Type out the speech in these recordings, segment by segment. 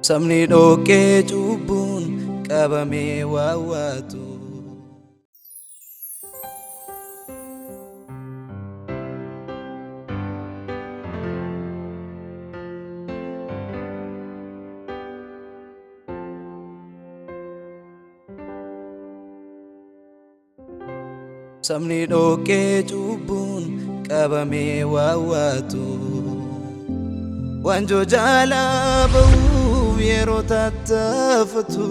Sabni dhoqqee cubbuun qabamee waawwaatu. Sabni dhoqqee cubbuun qabamee waawwaatu. Wanjoo jalaa ba'uuf yeroo tattaafatu.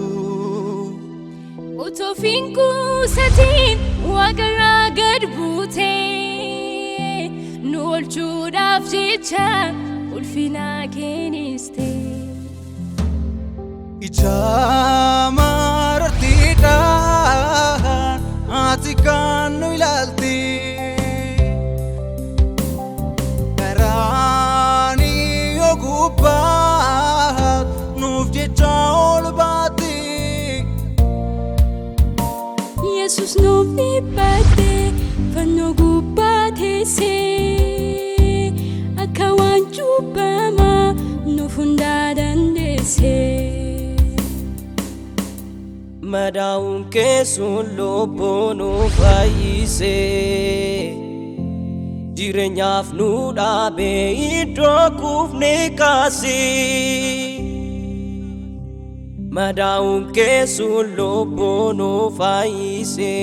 Utuu of hin qusatiin waaqarraa gad buutee nu oolchuudhaaf jecha ulfina kenniste. Ija marartiidhaan ati kan nu ilaalti. Karaaniyo gubbaa nuuf jecha ol baati. Yesus nuuf dhiphatte fannoo gubbaa teessee akka waan cubbamaa nuuf hundaa dandeesse. Madaa'uun keessuun lubbuu nu fayyise. Jireenyaaf nu dhaabe iddoo kufne kaase. Madaa'uun keessuun lubbuu nu fayyise.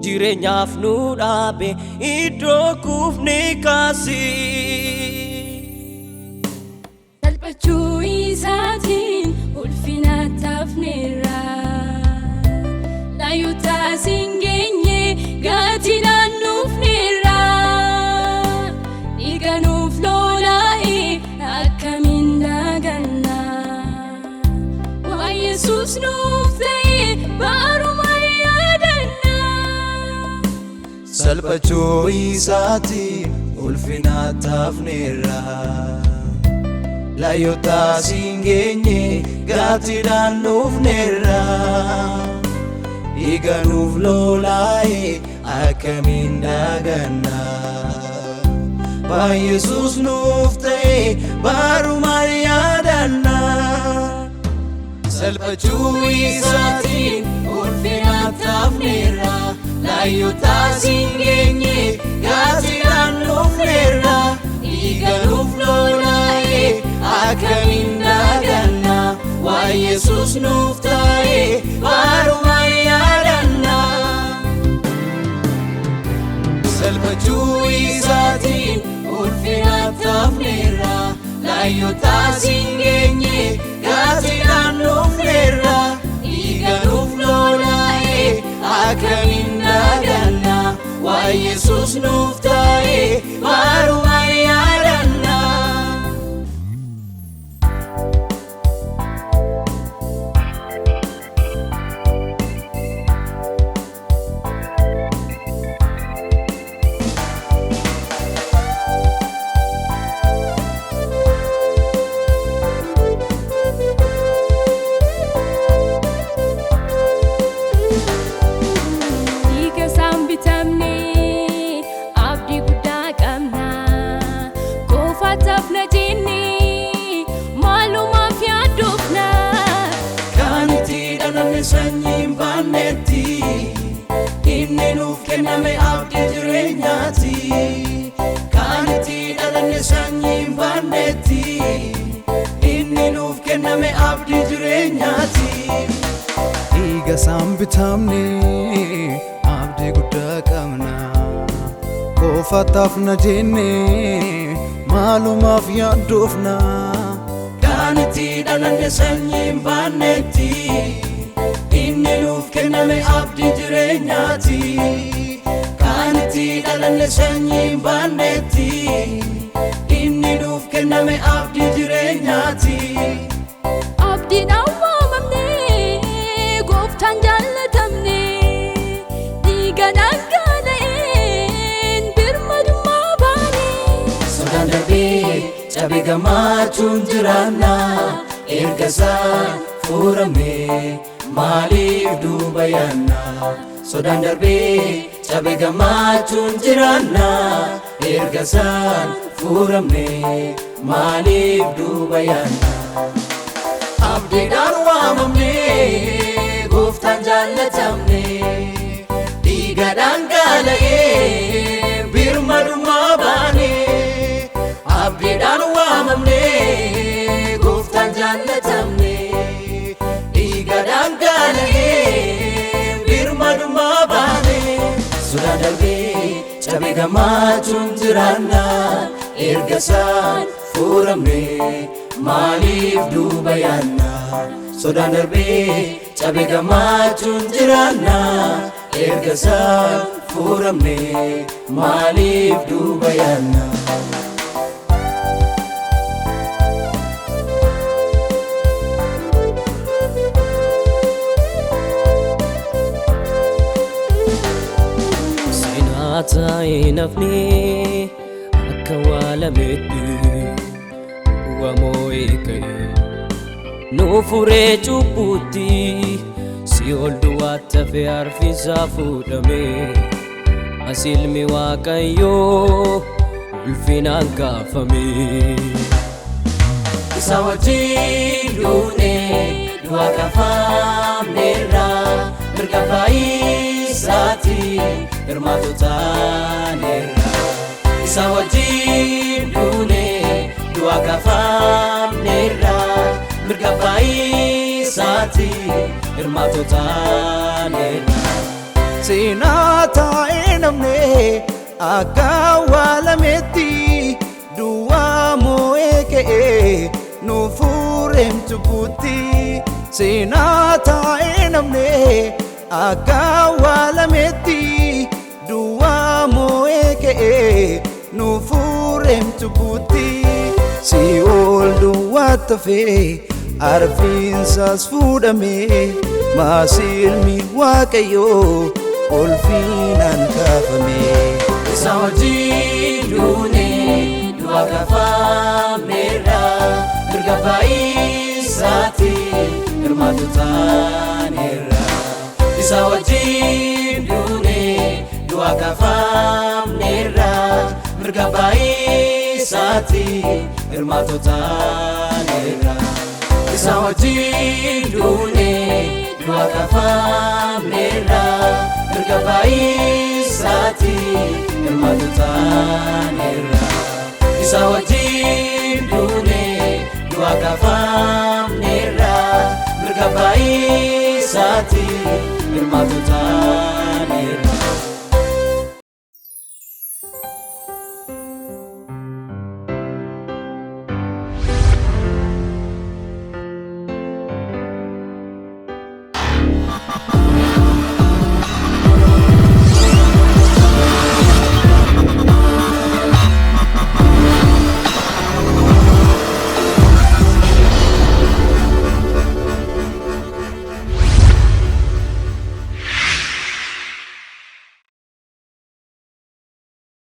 Jireenyaaf nu dhaabe iddoo kufne kaase. Salphachuu isaatiin ulfina taafneerra. Laayuutaas hin geenye gaatiidhaan nuufneerra. Dhiiga nuuf lolaa'e akkamiin daganna. Waan Yesuus nuuf ta'e baruma yaadanna. Salphachuu isaatiin ulfina taafneerra. Laayyotaas hin geenye gaatiidhaan dhufneerra. Dhiiga nuuf lolaa'e akkamiin daganna. Waan Yesuus nuuf ta'e baruma yaadanna. Salphachuu isaatiin ulfina taafneerra. Laayyotaas hin geenye gaatiidhaan dhufneerra. Dhiiga nuuf lolaa'e akkamiin daganna. Waan Yesuus nuuf ta'e baruma yaadanna. Salphachuu isaatiin ulfina taafneerra. Laayyotaas hin geenye gaatiidhaan dhufneerra. Dhiiga nuuf lolaa'e akkamiin daganna. Waan Yesuus nuuf ta'e baruma yaadanna. Dhiiga isaan bitamne abdii guddaa qabna. Qofaataaf na jenne maalumaaf yaaddoofna. Kan itti dhalanne sanyii hin baannetti, inni nuuf kenname abdii jireenyaati. Kan itti dhalanne sanyii hin baannetti, inni nuuf kenname abdii jireenyaati. Dhiiga isaan bitamne abdii guddaa qabna. Qofaataaf na jenne maalumaaf yaaddoofna. Kan itti dhalanne sanyii hin baannetti, inni nuuf kenname abdii jireenyaati. Kan itti dhalanne sanyii hin baannetti, inni nuuf kenname abdii jireenyaati. Abdiidhaan waamamne gooftaan jaallatamne dhiiga dhangala'een birmadummaa baane. Sodaan darbee cabee Gammachuun jiraanna erga isaan furamne maaliif duuba yaanna? Sodaan darbee cabe gammachuun jiraanna erga isaan furamne maaliif duuba yaanna? Abdiidhaan waamamne, gooftaan jaallatamne, dhiiga dhangala'ee birmadummaa baane. Abdiidhaan waamamne, gooftaan jaallatamne, dhiiga dhangala'ee birmadummaa baane. Sodaan darbee cabe gammachuun jiraanna erga isaan furamne maaliif duuba yaanna? Sodaan darbee cabe gammachuun jiraanna erga isaan furamne maaliif duuba yaanna? Seenaa taa'ee nafni akka waalametti wamoo ka'e nu furee cubbuutti si'ool duwwaatti hafe arfisaa fuudhame as ilmi Waaqayyoo ulfinaan kaafame. Isa wajjin duune, du'a kaafamneerra, mirga faayisaati hirmaatotaaneerra. Isa wajjin duune, du'a kaafamneerra, mirga faayisaati hirmaatotaaneerra. Seenaa taa'ee namne akka awwaalametti duwwaa moo'ee ka'ee nu fureem cubbutti. Seenaa taa'ee namne akka awwaalametti duwwaa moo'ee ka'ee nu fureem cubbutti. Si'ool duwwaa tafee arfiinsaas fuudhame maasilmi Waaqayyoo ulfinaan kaafame. Isa wajjin duune, du'a kaafamneerra, mirga faayisaati hirmaatotaaneerra. Isa wajjin duune, du'a kaafamneerra, mirga faayisaati hirmaatotaaneerra. Isa wajjin duune, du'a kaafamneerra, mirga faayisaati hirmaatotaaneerra. Isa wajjin duune, du'a kaafamneerra, mirga faayisaati hirmaatotaaneerra.